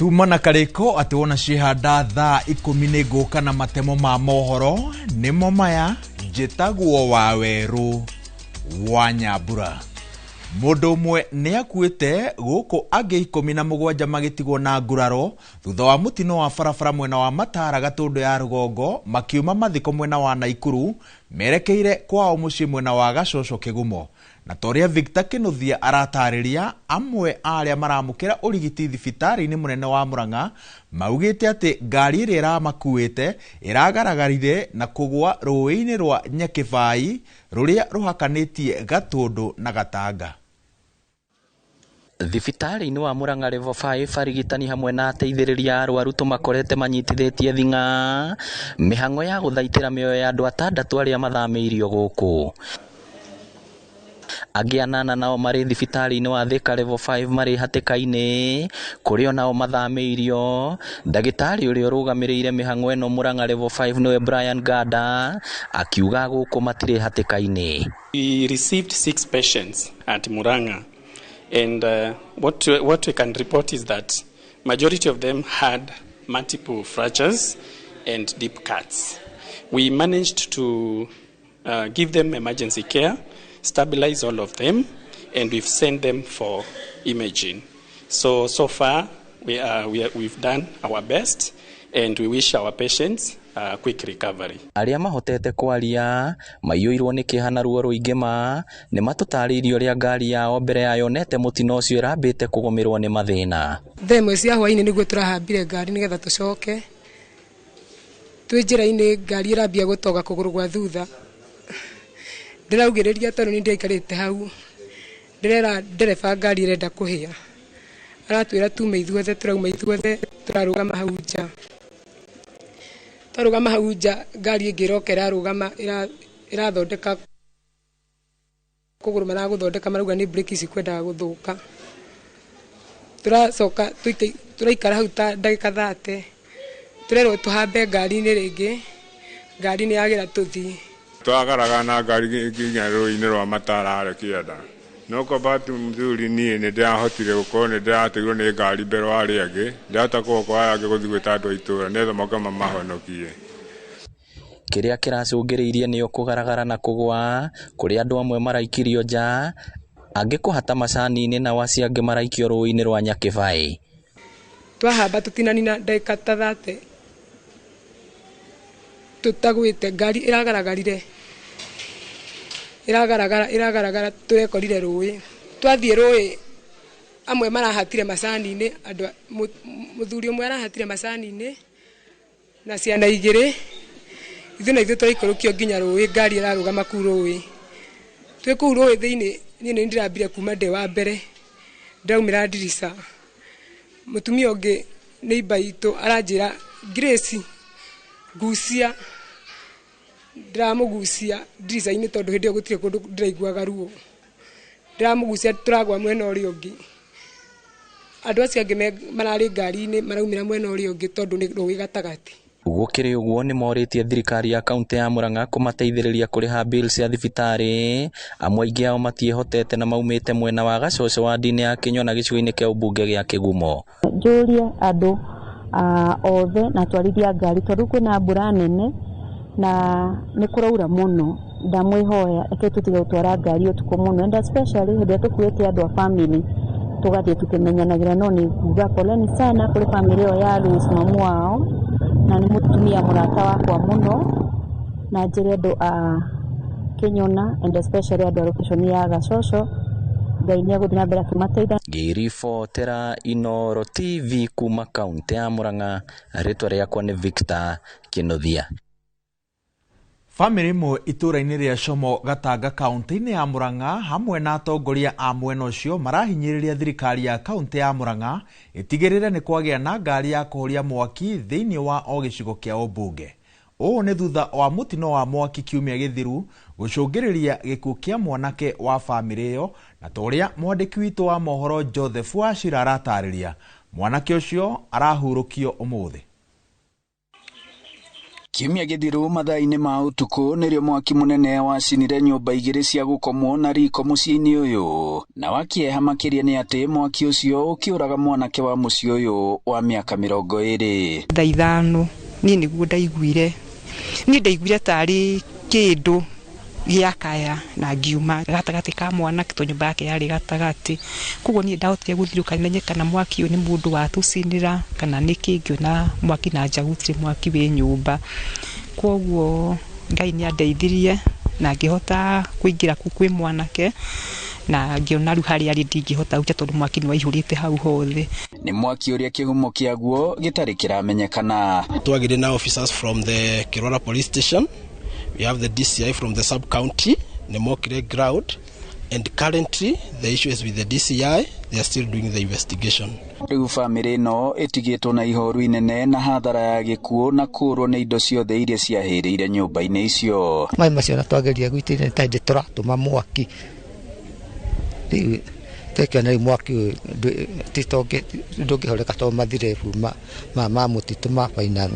Tuma na karĩko atĩ wona ciĩhanda thaa 10 nĩ ngũka na matemo ma mohoro nĩmo maya. Njĩtagwo wa werũ wa Nyambura. Mũndũ ũmwe nĩ akuĩte gũkũ angĩ 17 magĩtigwo na nguraro thutha wa mũtino wa barabara mwena wa Matara Gatũndũ ya rũgongo makiuma mathiko mwena wa Naikuru merekeire kwao mũciĩ mwena wa Gacoco Kĩgumo. Na ta ũrĩa Victor Kĩnuthia aratarĩria, amwe a arĩa maramũkĩra ũrigiti thibitarĩ-inĩ mũnene wa Murang'a maugĩte atĩ ngari ĩrĩa ĩramakuĩte ĩragaragarire na kũgũa rũĩ-inĩ rwa Nyakĩbai rũrĩa rũhakanĩtie Gatũndũ na Gatanga. Thibitarĩ-inĩ wa Murang'a Level 5 arigitani hamwe na ateithĩrĩria a arwaru tũmakorete manyitithĩtie thing'a mĩhang'o ya gũthaitĩra mĩoyo ya andũ atandatũ arĩa mathamĩirio gũkũ. Angĩ 8 nao marĩ thibitarĩ-inĩ wa Thika Level 5 marĩ hatĩka-inĩ kũrĩa nao mathamĩirio. Ndagĩtarĩ ũrĩa ũrũgamĩrĩire mĩhang'o ĩno Murang'a Level 5 nĩwe Brian Gada akiuga gũkũ matirĩ hatĩka-inĩ. We received 6 patients at Murang'a, and what we can report is that majority of them had multiple fractures and deep cuts. We managed to give them emergency care, stabilize all of them, and we've sent them for imaging. So far we've done our best, and we wish our patients a quick recovery. Arĩa mahotete kwaria maiyũirwo nĩ kĩeha na ruo rũingĩ ma nĩ matũtarĩirie ũrĩa ngari yao mbere ya yonete mũtino ũcio ĩrambĩte kũgũmĩrwo nĩ mathĩna. Thaa ĩmwe cia hwaĩ-inĩ nĩguo tũrahambire ngari nĩgetha tũcoke. Twĩ njĩra-inĩ ngari ĩrambia gũtoga kũgũrũ gwa thutha. Ndĩraugĩrĩria tondũ nĩ ndĩraikarĩte hau. Ndĩrera ndereba ngari ĩrenda kũhĩa. Aratwĩra tume ithuothe, tũrauma ithuothe, tũrarũgama hau nja. Twarũgama hau nja, ngari ĩngĩ ĩroka ĩrarũgama, ĩrathondeka kũgũrũ maragũthondeka, marauga nĩ breki cikwendaga gũthũka. Tũracoka tũraikara hau ta ndagĩka 30. Tũrerwo tũhambe ngari-inĩ rĩngĩ, ngari nĩ yagĩra tũthiĩ. Twagaraga na ngari nginya rũĩ-inĩ rwa Matara harĩa kĩanda. No kwa bahati mzuri niĩ nĩ ndĩrahotire gũkorwo nĩ ndĩrateirwo nĩ ngari mbere wa arĩa angĩ, ndĩrahota kũokoa aya angĩ gũthiĩ gwĩta andũ a itũũra nĩgetha moke mamahonokie. Kĩrĩa kĩracũngĩrĩirie nĩo kũgaragara na kũgũa kũrĩa andũ amwe maraikirio nja, angĩ kũhata macani-inĩ nao acio angĩ maraikio rũĩ-inĩ rwa Nyakĩbai. Twahamba tũtinanina ndagĩka ta 30 tũtagwĩte, ngari ĩragaragarire, ĩragaragara, ĩragaragara, tũrekorire rũĩ. Twathiĩ rũĩ, amwe marahatire macani-inĩ, andũ mũthuri ũmwe arahatire macani-inĩ na ciana igĩrĩ. Ithuĩ na ithuĩ tũraikũrũkio nginya rũĩ, ngari ĩrarũgama kũu rũĩ. Twĩ kũu rũĩ thĩinĩ, niĩ nĩ ndĩrambire kuma ndĩ wa mbere, ndĩraumĩra ndirica. Mũtumia ũngĩ neighbor itũ aranjĩra, Grace, ngucia. Ndĩramũgucia ndirica-inĩ tondũ hĩndĩ ĩyo gũtirĩ kũndũ ndĩraiguaga ruo. Ndĩramũgucia tũragwa mwena ũrĩa ũngĩ. Andũ acio angĩ mararĩ ngari-inĩ maraumĩra mwena ũrĩa ũngĩ tondũ nĩ rũĩ gatagatĩ. Gũkĩrĩ ũguo nĩ morĩtie thirikari ya kaunti ya Murang'a kũmateithĩrĩria kũrĩha bills cia thibitarĩ. Amwe aingĩ ao matiĩhotete na maumĩte mwena wa Gacoco ward-inĩ ya Kĩnyona gĩcigo-inĩ kĩa ũmbunge gĩa Kĩgumo. Njũrie andũ othe na atwarithia ngari tondũ kwĩna mbura nene na nĩ kũraura mũno, ndamwĩhoya reke tũtige gũtwara ngari ũtukũ mũno, and especially hĩndĩ ĩrĩa tũkuĩte andũ a family tũgathiĩ tũkĩmenyanagĩra. No nĩ nguga poleni sana kũrĩ family ĩyo ya Louis mamu wao, na nĩ mũtumia mũrata wakwa mũno, na njĩre andũ a Kĩnyona and especially andũ a location ya Gacoco, Ngai nĩ egũthiĩ na mbere akĩmateitha. Ngĩribotera Inooro TV kuma kaunti ya Murang'a, rĩtwa rĩakwa nĩ Victor Kĩnuthia. Famĩlĩ ĩmwe itũũra-inĩ rĩa Como Gatanga kaunti-inĩ ya Murang'a hamwe na atongoria a mwena ũcio marahinyĩrĩria thirikari ya kaunti ya Murang'a ĩtigĩrĩre nĩ kwagĩa na ngari ya kũhoria mwaki thĩinĩ wa o gĩcigo kĩa ũmbunge. Ũũ nĩ thutha wa mũtino wa mwaki kiumia gĩthiru gũcũngĩrĩria gĩkuũ kĩa mwanake wa famĩlĩ ĩyo, na ta ũrĩa mwandĩki witũ wa mohoro Joseph Wachira aratarĩria, mwanake ũcio arahurũkio ũmũthĩ. Kiumia gĩthiru mathaa-inĩ ma ũtukũ nĩrĩo mwaki mũnene wacinire nyũmba igĩrĩ cia gũkomwo na riko mũciĩ-inĩ ũyũ, na wa kĩeha makĩria nĩ atĩ mwaki ũcio ũkĩũraga mwanake wa mũciĩ ũyũ wa mĩaka 20. Thaa 5 niĩ nĩguo ndaiguire, niĩ ndaiguire tarĩ kĩndũ gĩakaya na ngiuma gatagatĩ ka mwanake tondũ nyũmba yake yarĩ gatagatĩ. Koguo niĩ ndahotire gũthiũrũrũka menye kana mwaki ũyũ nĩ mũndũ watũcinĩra kana nĩ kĩ, ngĩona mwaki na nja gũtirĩ mwaki wĩ nyũmba. Koguo Ngai nĩ andeithirie na ngĩhota kũingĩra kũu kwĩ mwanake na ngĩona rĩu harĩa arĩ ndingĩhota gũikara tondũ mwaki nĩ waihũrĩte hau hothe. Nĩ mwaki ũrĩa kĩhumo kĩaguo gĩtarĩ kĩramenyekana. Twagĩire na officers from the Kirora police station. We have the DCI from the sub-county, Nemokire ground, and currently the issue is with the DCI. They are still doing the investigation. Rĩu bamĩrĩ ĩno ĩtigĩtwo na ihoru inene na hathara ya gĩkuũ na kũũrwo nĩ indo ciothe iria ciahĩrĩire nyũmba-inĩ icio. Maĩ macio na twageria gwitĩrĩria nĩ ta tũratũma mwaki. Rĩu twekĩona rĩu mwaki ũyũ ndũngĩhoreka tondũ mathirebu ma mũtitũ ma baina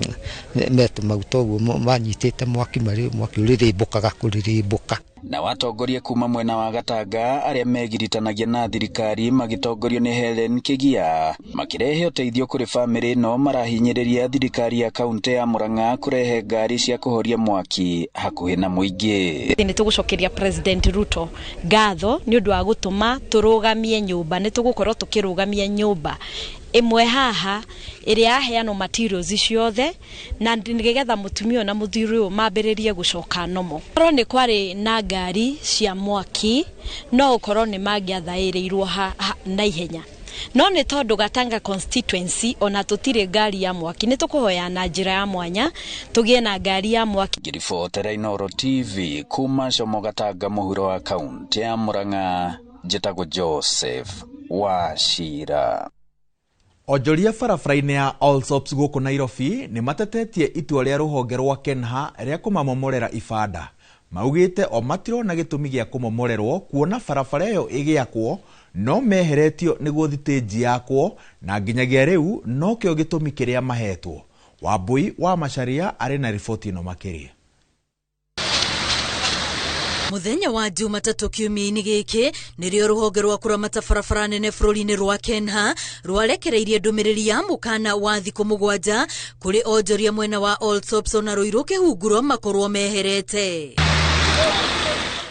metũmaguta ũguo manyitĩte mwaki marĩ mwaki ũrĩrĩmbũkaga kũrĩrĩmbũka. Na watongoria kuma mwena wa Gatanga arĩa megiritanagia na thirikari magĩtongorio nĩ Helen Kigia makĩrehe ũteithio kũrĩ bamĩrĩ ĩno marahinyĩrĩria thirikari ya kaunti ya Murang'a kũrehe ngari cia kũhoria mwaki hakuhĩ na mũingĩ. Nĩ tũgũcokeria President Ruto ngatho nĩ ũndũ wa gũtũma tũrũgamie nyũmba, nĩ tũgũkorwo tũkĩrũgamia nyũmba ĩmwe haha ĩrĩa yaheanwo materials ciothe na nĩgetha mũtumia na mũthuri ũyũ mambĩrĩrie gũcoka nomo. Korwo nĩ kwarĩ na ngari cia mwaki no ũkorwo nĩ mangĩathaĩrĩirwo na ihenya, no nĩ tondũ Gatanga constituency ona tũtirĩ ngari ya mwaki nĩ tũkũhoya na njĩra ya mwanya tũgĩe na ngari ya mwaki. Ngĩribotera Inooro TV kuma Como Gatanga mũhuro wa kaunti ya Murang'a, njĩtagwo Joseph Wachira. Onjoria barabara-inĩ ya Allsops gũkũ Nairobi nĩ matetetie itua rĩa rũhonge rwa Kenha rĩa kũmamomorera ibanda. Maugĩte o matirona gĩtũmi gĩa kũmomorerwo kuona barabara ĩyo ĩgĩakwo no meheretio nĩguo thitĩnji yakwo na nginyagia rĩu nokĩo gĩtũmi kĩrĩa mahetwo. Wambui wa Macharia arĩ na riboti ĩno makĩria. Muthenya wa Jumatatũ kiumia-inĩ gĩkĩ nĩrĩo rũhonge rwa kũramata barabara nene bũrũri-inĩ rwa Kenha rwarekereirie ndũmĩrĩri ya mũkana wa thikũ 7 kũrĩ onjoria mwena wa Allsops na Ruiru kĩhunguro makorwo meherete.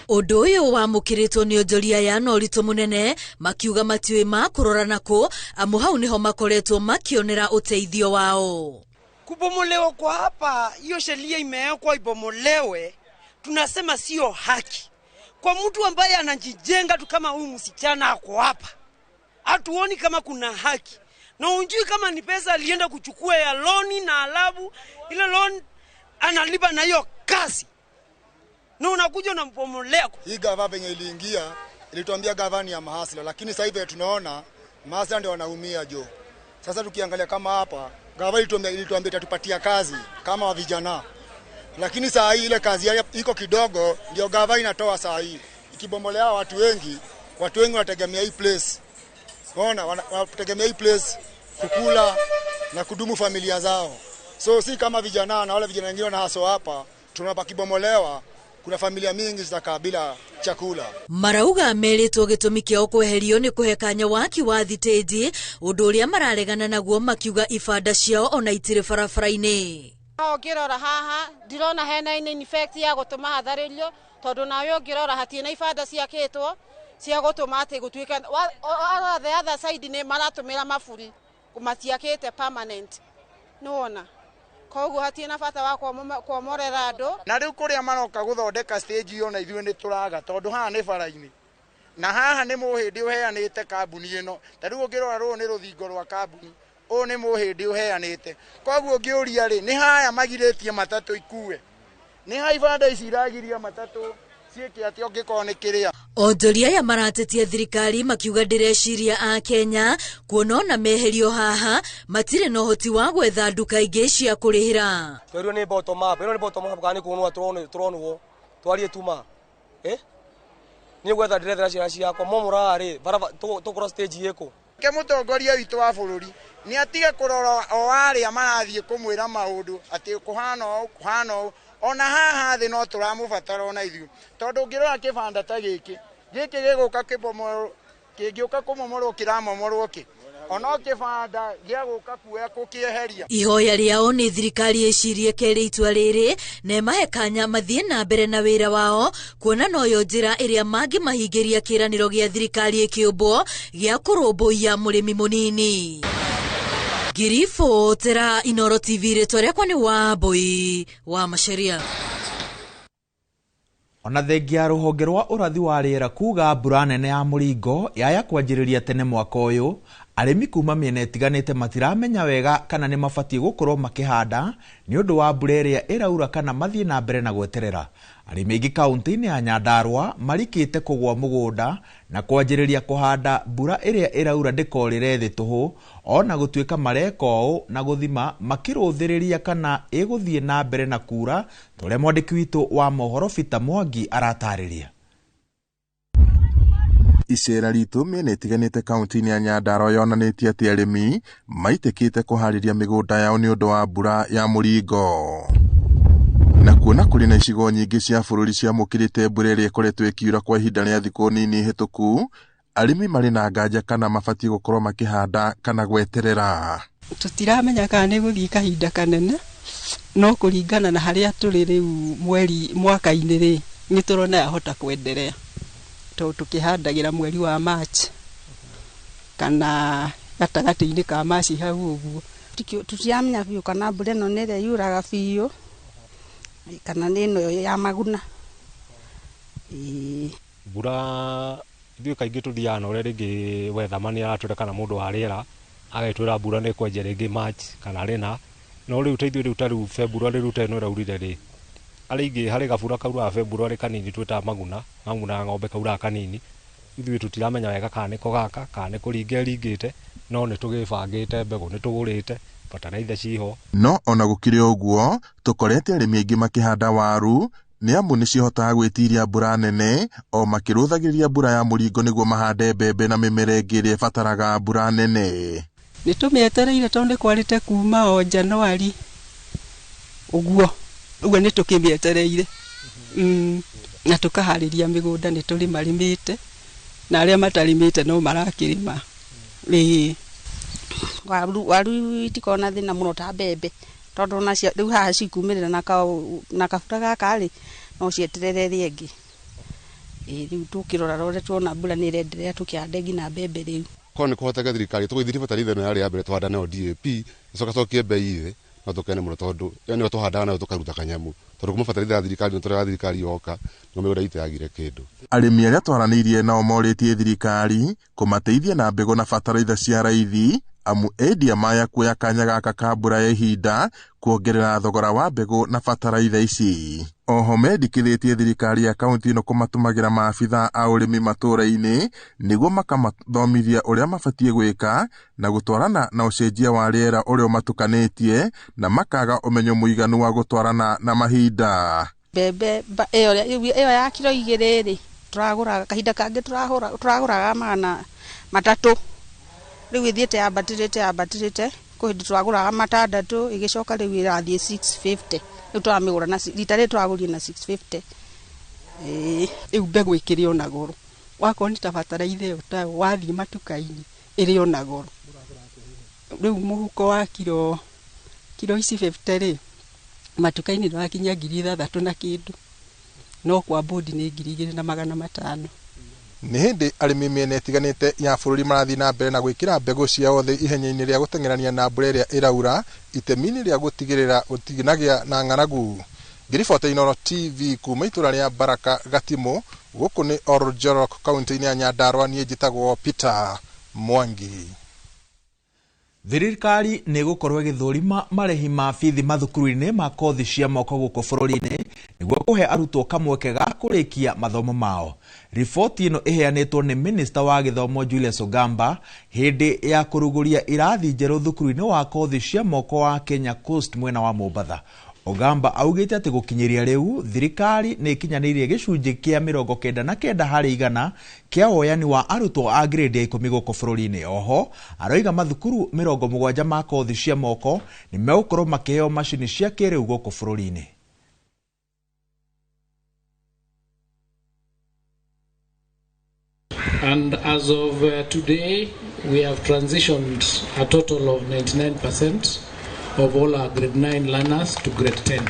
Ũndũ ũyũ wamũkĩrĩtwo nĩ onjoria aya na ũritũ mũnene makiuga matiũĩ makũrora nakũ amu hau nĩho makoretwo makĩonera ũteithio wao. Kubomolewa kwa hapa, hiyo sheria imewekwa ibomolewe. Tunasema sio haki kwa mtu ambaye anajijenga tu kama huyu msichana ako hapa. Hatuoni kama kuna haki. Na unjui kama ni pesa alienda kuchukua ya loni na alabu ile loan analipa na hiyo kazi. Na unakuja unampomolea. Hii gava venye iliingia ilituambia gava ni ya mahasla, lakini sasa hivi tunaona mahasla ndio wanaumia jo. Sasa tukiangalia kama hapa gava ilituambia itatupatia kazi kama vijana. Lakini saa hii ile kazi iko kidogo ndio gava inatoa saa hii. Ikibomolea watu wengi wanategemea hii place. Unaona wanategemea hii place kukula na kudumu familia zao. So si kama vijana na wale vijana wengine na haso hapa tunapakibomolewa kuna familia mingi zitakaa bila chakula. Marauga meritwo gĩtũmi kĩao kweherio nĩ kũhe kanya waki wa thitĩnji ũndũ ũrĩa mararegana naguo makiuga ibanda ciao ona itirĩ barabara-inĩ. Ũngĩrora haha ndirona hena in effect ya gũtũma hatharĩrio tondũ nawe ũngĩrora hatirĩ na ibanda ciakĩtwo cia gũtũma atĩ gũtuĩke the other side nĩ maratũmĩra maburi matiakĩte permanent nĩwona koguo hatirĩ na bata wa kuomorera andũ. Na rĩu kũrĩa maroka gũthondeka stage ĩyo na ithuĩ nĩ tũraga tondũ haha nĩ bara-inĩ na haha nĩ mũhĩndĩ ũheanĩte kambuni ĩno. Ta rĩu ũngĩrora rũrũ nĩ rũthingo rwa kambuni, ũyũ nĩ mũhĩndĩ ũheanĩte. Koguo ngĩũria rĩ, nĩ haya magirĩtie matatũ ikue, nĩ ha ibanda ici iragiria matatũ ciĩke atĩa ũngĩkorwo nĩ kĩrĩa. Onjoria aya maratetia thirikari makiuga ndĩreciria a Kenya kuona ona meherio haha matirĩ na ũhoti wa gwetha nduka ingĩ cia kũrĩhĩra. Twerirwo nĩ bottom up, ĩno nĩ bottom up kana nĩ kũnwo tũronwo twarie tuma niĩ gwetha ndĩrethera ciana ciakwa momũrarĩ barabara tũkũrwo stage ĩkũ. Ke mũtongoria witũ wa bũrũri nĩ atige kũrora o arĩa marathiĩ kũmwĩra maũndũ atĩ kũhana ũũ kũhana ũũ, ona haha thĩ no tũramũbatara ona ithuĩ, tondũ ũngĩrora kĩbanda ta gĩkĩ gĩkĩ gĩgũka kĩbomorwo, kĩngĩũka kũmomorwo kĩramomorwo kĩ ono kĩbanda gĩa gũka kuoya gũkĩeheria. Ihoya rĩao nĩ thirikari ĩcirie kerĩ itua rĩrĩ na ĩmahe kanya mathiĩ na mbere na wĩra wao, kuona noyo njĩra ĩrĩa mangĩmahingĩria kĩĩranĩro gĩa thirikari ĩkĩũmbwo gĩa kũrũmbũiya mũrĩmi mũnini. Ngiribotera Inooro TV, rĩtwa rĩakwa nĩ Wambui wa Macharia. Ona thengia rũhonge rwa ũrathi wa rĩera kuga mbura nene ya mũringo yaya kwanjĩrĩria tene mwaka ũyũ, arĩmi kuma mĩena ĩtiganĩte matiramenya wega kana nĩ mabatiĩ gũkorwo makĩhanda nĩ ũndũ wa mbura ĩrĩa ĩraura kana mathiĩ na mbere na gweterera. Arĩmi aingĩ kaũntĩ-inĩ ya Nyandarua marikĩte kũgũa mũgũnda na kwanjĩrĩria kũhanda mbura ĩrĩa ĩraura ndĩkorĩre thĩ tũhũ, ona gũtuĩka mareka ũũ na gũthima makĩrũthĩrĩria kana ĩgũthiĩ na mbere na kura, ta ũrĩa mwandĩki witũ wa mohoro Peter Mwangi aratarĩria. Icera ritũ mĩena ĩtiganĩte kaũntĩ-inĩ ya Nyandarua yonanĩtie atĩ arĩmi maitĩkĩte kũharĩria mĩgũnda yao nĩ ũndũ wa mbura ya mũringo. Na kuona kũrĩ na icigo nyingĩ cia bũrũri ciamũkĩrĩte mbura ĩrĩa ĩkoretwo ĩkiura kwa ihinda rĩa thikũ nini hĩtũku, arĩmi marĩ na nganja kana mabatiĩ gũkorwo makĩhanda kana gweterera. Tũtiramenya kana nĩ gũthiĩ kahinda kanene, no kũringana na harĩa tũrĩ rĩu mweri mwaka-inĩ rĩ, nĩ tũrona yahota kwenderea, tondũ tũkĩhandagĩra mweri wa March kana gatagatĩ-inĩ ka March hau ũguo. Tũtiramenya biũ kana mbura ĩno nĩ ĩrĩa yuraga biũ kana nĩ ĩno ya maguna. Mbura ithuĩ kaingĩ tũthiaga na ũrĩa rĩngĩ weatherman aratwĩra kana mũndũ wa rĩera agĩtwĩra mbura nĩ ĩkwanjia rĩngĩ March kana rĩna, no rĩu ta ithuĩ rĩu ta rĩu February rĩu ta ĩno ĩraurire rĩ, arĩa aingĩ harĩ gabura kauraga February kanini twĩtaga maguna, maguna ng'ombe kauraga kanini, ithuĩ tũtiramenya wega kana nĩko gaka kana nĩ kũringa ĩringĩte, no nĩ tũgĩbangĩte mbegũ nĩ tũgũrĩte bataraitha ciho. No ona gũkĩrĩ ũguo tũkorete arĩmi aingĩ makĩhanda waru nĩ amu nĩ cihotaga gwĩtiria mbura nene o makĩrũthagĩrĩria mbura ya mũringo nĩguo mahande mbembe na mĩmera ĩngĩ ĩrĩa ĩbataraga mbura nene. Nĩ tũmĩetereire tondũ nĩ kwarĩte kuma o Januari ũguo, ũguo nĩ tũkĩmĩetereire na tũkaharĩria mĩgũnda, nĩ tũrĩmarĩmĩte na arĩa matarĩmĩte no marakĩrĩma. Waru itikoragwo na thĩna mũno ta mbembe, tondũ onacio rĩu haha cikumĩrĩra na kabura gaka rĩ, no cieterere ĩrĩa ĩngĩ. Rĩu tũkĩrora rore tuona mbura nĩ ĩrenderea tũkĩhande nginya mbembe rĩu. Korwo nĩ kũhoteka thirikari tũgũithirie bataraitha ĩno yarĩ ya mbere tũhanda nayo DAP ĩcoka cokie mbei thĩ, no tũkene mũno tondũ ĩyo nĩyo tũhandaga nayo tũkaruta kanyamũ, tondũ kuma bataraitha ya thirikari nĩ tũrega thirikari yoka no mĩgũnda itũ yagire kĩndũ. Arĩmi arĩa twaranĩirie nao morĩtie thirikari kũmateithia na mbegũ na bataraitha cia raithi, amu endia maya kuoya kanya gaka ka mbura ya ihinda kuongerera thogora wa mbegũ na bataraitha ici. Oho mendekithĩtie thirikari ya kaũntĩ ĩno kũmatũmagĩra maabitha a ũrĩmi matũũra-inĩ nĩguo makamathomithia ũrĩa mabatiĩ gwĩka na gũtwarana na ũcenjia wa rĩera ũrĩa ũmatukanĩtie na makaga ũmenyo mũiganu wa gũtwarana na mahinda. Mbembe ĩyo ya kiro 2 rĩ, tũragũraga kahinda kangĩ tũragũraga 300, rĩu ĩthiĩte yambatĩrĩte kwĩ hĩndĩ tũragũraga 600, ĩgĩcoka rĩu ĩrathiĩ 650, rĩu tũramĩgũra na rita rĩrĩ tũragũrire na 650. Rĩu mbegũ ĩkĩrĩ ona goro, wakorwo nĩ ta bataraitha ĩyo tayo wathiĩ matuka-inĩ ĩrĩ ona goro. Rĩu mũhuko wa kiro ici 50 rĩ, matuka-inĩ nĩwakinya 6,000 na kĩndũ, no kwa bodi nĩ 2,500. Nĩ hĩndĩ arĩmi mĩena ĩtiganĩte ya bũrũri marathiĩ na mbere na gwĩkĩra mbegũ ciao thĩ ihenya-inĩ rĩa gũteng'erania na mbura ĩrĩa ĩraura itemi-inĩ rĩa gũtigĩrĩra gũtinagĩa na ng'aragu. Ngĩribota Inooro TV kuma itũra rĩa Baraka Gatimũ, gũkũ nĩ Oljorok kaũntĩ-inĩ ya Nyandarua, niĩ njĩtagwo Peter Mwangi. Thirikari nĩ ĩgũkorwo ĩgĩthũrima marĩhi ma bithi mathukuru-inĩ ma kothi cia moko gũkũ bũrũri-inĩ nĩguo kũhe arutwo kamweke ga kũrĩkia mathomo mao. Riboti ĩno ĩheanĩtwo nĩ Minista wa Gĩthomo Julius Ogamba hĩndĩ ya kũrugũria irathi njerũ thukuru-inĩ wa kothi cia moko wa Kenya Coast mwena wa Mombatha. Ogamba augĩte atĩ gũkinyĩria rĩu thirikari nĩ ĩkinyanĩirie gĩcunjĩ kĩa 99 harĩ igana kĩa woyani wa arutwo a grade ya 10 gũkũ bũrũri-inĩ. Oho aroiga mathukuru 70 ma kothi cia moko nĩ megũkorwo makĩheo macini cia kĩrĩu gũkũ bũrũri-inĩ. And as of today, we have transitioned a total of 99% of all our grade 9 learners to grade 10,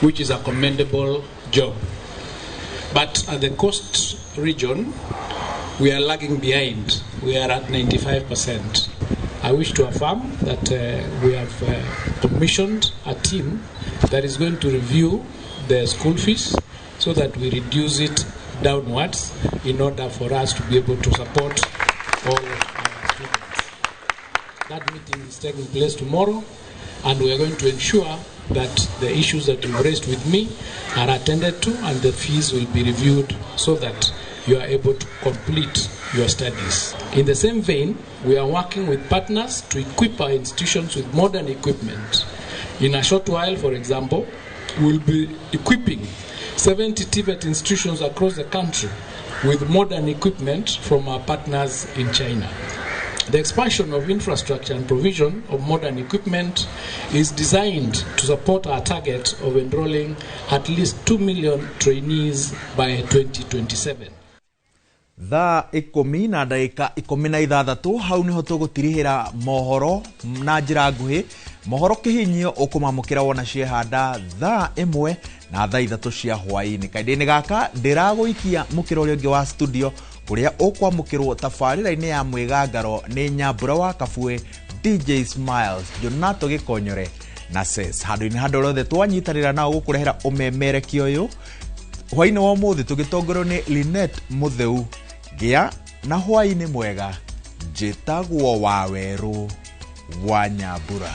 which is a commendable job. But at the coast region, we are lagging behind. We are at 95%. I wish to affirm that we have commissioned a team that is going to review the school fees so that we reduce it downwards in order for us to be able to support all our students. That meeting is taking place tomorrow, and we are going to ensure that the issues that you've raised with me are attended to and the fees will be reviewed so that you are able to complete your studies. In the same vein, we are working with partners to equip our institutions with modern equipment. In a short while, for example, we'll be equipping 70 TVET institutions across the country with modern equipment from our partners in China. The expansion of infrastructure and provision of modern equipment is designed to support our target of enrolling at least 2 million trainees by 2027. Thaa 10 na ndagĩka 16 hau niho tũgũtirihĩra mohoro na njĩra nguhĩ. Mohoro kĩhinyio ũkũmamũkĩra wona ciehanda thaa 1 na thaa 3 cia hwaĩ-inĩ. Kahinda-inĩ gaka ndĩragũikia mũkĩra ũrĩa ũngĩ wa studio kũrĩa ũkwamũkĩrwo tabarĩra-inĩ ya mwĩgangaro nĩ Nyambura wa Kabue, DJ Smiles, Jonato Gĩkonyore na Ses. Handũ-inĩ handũ rothe twanyitanĩra nao gũkũrehera ũmemerekia ũyũ hwaĩ-inĩ wa ũmũthĩ tũgĩtongorio nĩ Linet Mũtheu. Gĩa na hwaĩ-inĩ mwega. Njĩtagwo Wawerũ wa Nyambura.